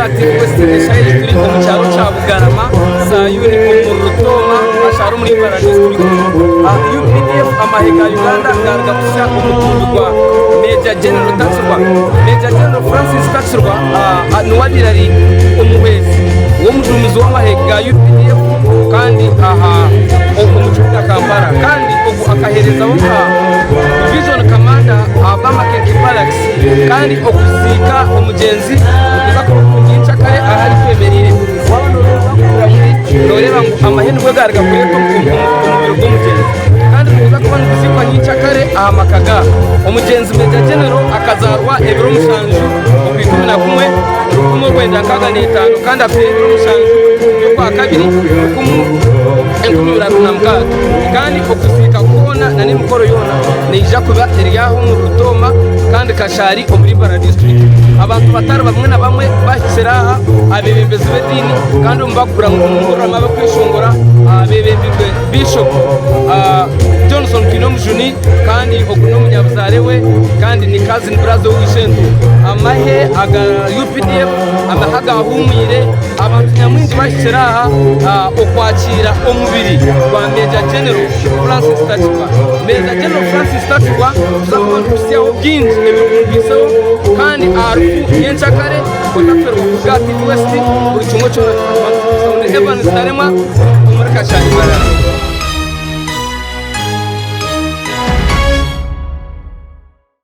ba TV West eshaaha egi turi omu kyaro kya Bugarama, Sayuni omuri Rutooma, Kashari omuri Ibara disiturikiti. UPDF amahe ga Uganda gaaruga kusya omutumbi gwa Major General Takirwa. Major General Francis Takirwa niwe abaire ari omuhwezi w'omuduumizi w'amahe ga UPDF kandi aha omu kibuga Kampala kandi ogu akaheerezaho nka Division Commander aha Bamakenke Barracks. Kandi okuziika omugyenzi nikuza kuba kuri nyencakare ahu arikwemereire. Waaba nooreeba bakukura kubi, nooreeba ngu amahe nibwo gaaruga kureeta omubiri gw'omugyenzi. Kandi niguza kuba niguziikwa nyencakare aha maka gaabo. Omugyenzi Major General akazaarwa ebiro mushanju Okwikumi na kumwe, 1965 kandi afiire ebiro mushanju by'Okwakabiri, 2026. Kandi okuziika kwona n'emikoro yoona neija kuba eri aha omuri Rutooma kandi Kashari omuri Ibara disiturikiti. Abantu batari bamwe na bamwe bahikire aha, abeebembezi b'ediini kandi omu barikugura ngu omu abarikweshongora beebembirwe Bishop Johnson Twinomujuni kandi ogu n'omunyabuzaare we kandi ni cousin brother w'ow'eishe-ento. Amahe aga UPDF amahe agaahumwire abantu nyamwingi bahikire aha okwakiira omubiri gwa Major General Francis Takirwa. Major General Francis Takirwa tuza kuba nituhitsyaho bingi ebirikumugwisaho kandi aha rufu nyenkyakare otaferwa kuruga aha TV West buri kimwe kyona tuza kuba nitukuhitsyaho. Ndi Evans Taremwa omuri Kashari Mbarara.